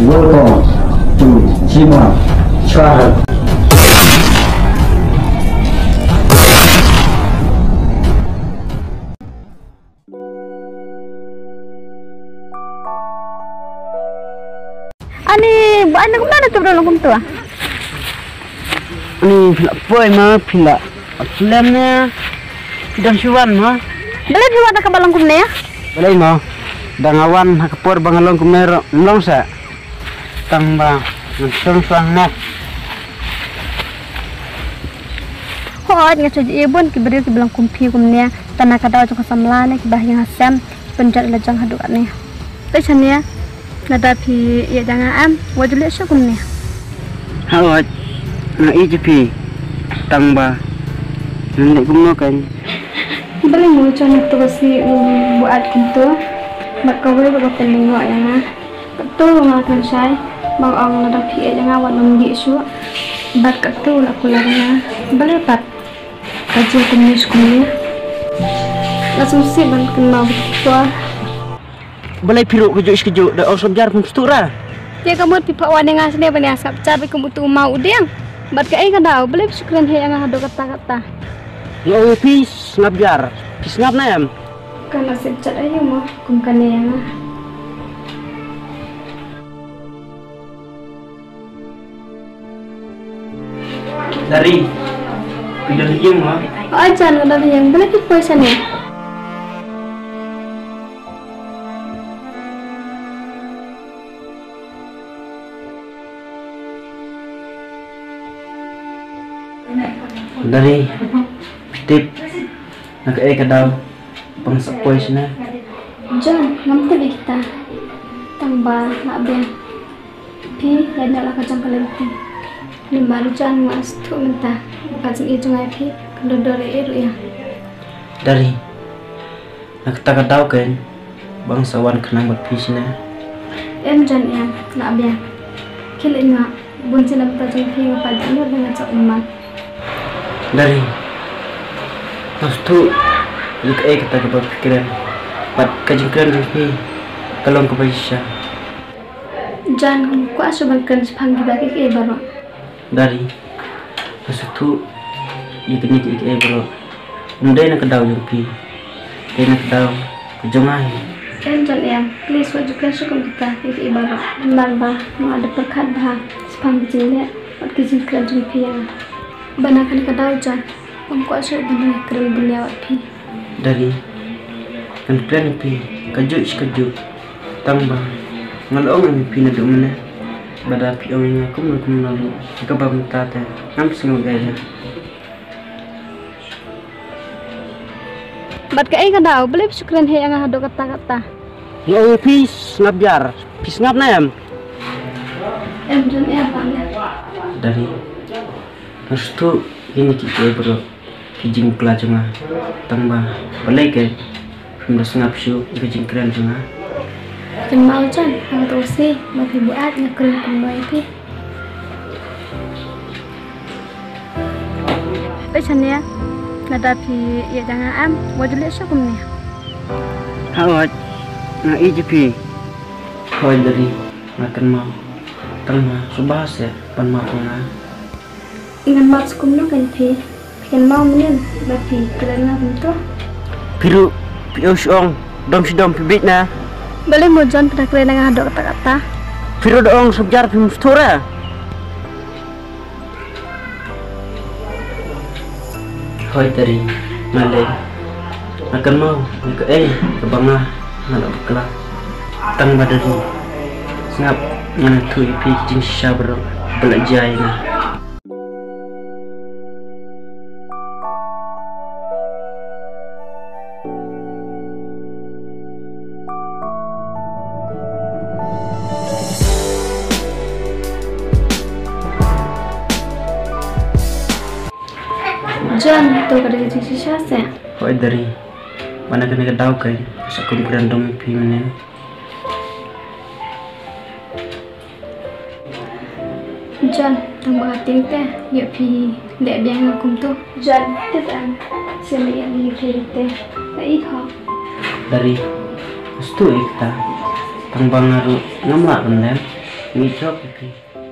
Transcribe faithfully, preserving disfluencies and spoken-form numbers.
Welcome to Jima Channel. Ani, ba ani kumna na tu bro kumtu ah. Ani phi la poi ma phi la. Phi la ne. Phi dang shu wan ma. Balei phi wan ha kaba long kumne? Balei ma. Dang wan ha ka por ba nga long kumne ro, ym long sa. Tang ba ngan shong shong ne. Hooid, nga shu ïohi bun ki briew kiba long kum phi kumne. Tang na ka daw jong ka samla ne kiba ha ïing ha sem, ki pynjot la jong haduh katne. Te shane, lada phi ïeit ïa nga em, wat ju leh shuh kumne. Hooid, nga ïeit ïa phi. Tang ba ngan leh kumno kein. Balei mo John, to ka sngi u buaid kumto. Bad kawei ba ka pynlyngngoh ïa nga. Kato nga kynshai ba nga ong lada phi ïeit ïa nga wat nym ïeh shuh. Bad kato la kular ïa nga. Balei pat ka jia kumne sha kumne. Nga sngewsih ban kynmaw bad kynmaw. Balei phi ruh kajuh shi kajuh, da ong sngap jar phim sngewthuh ra. Te ka mut phi phah wan ïa nga shane ban ïa sngap jar bad kum utu u maw u dieng. Bad kaei ka daw, balei phi shu kren hi ïa nga haduh katta katta. Nga ong ïa phi sngap jar, phi sngap ne em? Ka nasib jait aïu mo kum kane ïa nga. Dari, phi don ha ïing mo? Oh, John, nga don ha ïing. Balei phi poi shane? Dari, phi tip na kaei ka daw ba nga sa poi shane? John, ngam tip ïa kita. Tang ba nga biang. Phi ïa noh la ka jong ka lynti. Namar John, nga sngewthuh mynta ba ka jingïeit jong nga ïa phi kan dor dor ei ei ruh ïa. Dari, na kata ka daw kein ba nga sa wan khnang bad phi shane. Em John em, nga biang. Khie leit noh, bun sien na bynta jong phi nga pat ïa noh da nga jong u man. Dari, nga sngewthuh ïa kaei kata kaba phi kren. Bad ka jingkren jong phi ka long kaba shisha. John, ngam kwah shuh ban kren shaphang kita kiei kiei baroh. Dari, nga sngewthuh ïa kine kiei kiei baroh. Ym dei na ka daw jong phi, dei na ka daw ka jong nga hi. Em John em, please wat ju kren shuh kum kita kiei kiei baroh. Namar ba nga la pyrkhat bha shaphang ki jingleh bad ki jingkren jong phi ïa nga. Bad na kane ka daw John, ngam kwah shuh ban ïakren bniah bad phi. Dari, ngan kren ïa phi kajuh shi kajuh. Tang ba nga la ong ïa phi naduh mynne ba da phi ong ïa nga kumno kumno ruh, ïa kaba mynta te ngam sngew ïa ïa. Bad kaei ka daw, balei phi shu kren hi ïa nga haduh katta katta? Nga ong ïa phi sngap jar, phi sngap ne em? Em John em. Dari, nga sngewthuh ïa kine kiei kiei baroh. Ki jingkla jong nga. Tang ba balei kein phim da sngap shuh ïa ka jingkren jong nga? Kynmaw John, ha kato ka sngi ba phi buaid nga kren kumno ïa phi. Peit shane, lada phi ïeit ïa nga em, wat ju leh shuh kumne. Hooid, nga ïeit ïa phi. Hooid Dari, nga kynmaw. Tang ba sngewbha seh ban map ïa nga. Ngan map shuh kumno kein phi? Phi kynmaw mynnin ba phi kren ïa nga kumto. Phi ruh phi ïoh shu ong dom shi dom phi bieit na. Balei mo John phi da kren ïa nga haduh katta katta? Phi ruh da ong sngap jar phim sngewthuh ra. Hooid Dari, nga leh. Nga kynmaw ïa kaei kaba nga nga la bakla. Tang ba Dari, sngap, ngan ïathuh ïa phi ki jingshisha baroh ba la jia ïa nga. John, to ka dei ka jingshisha seh. Hooid Dari, ba na kane ka daw kein sa kum kren dom ïa phi mynnin. John, tang ba ka tieng te ïoh phi leh biang ïa nga kumto. John, te tang sien ïa nga ïa phi te. Nga i hok. Dari, sngewthuh ïa kata. Tang ba nga ruh ngam lah ban leh. Ngi suk ïa phi.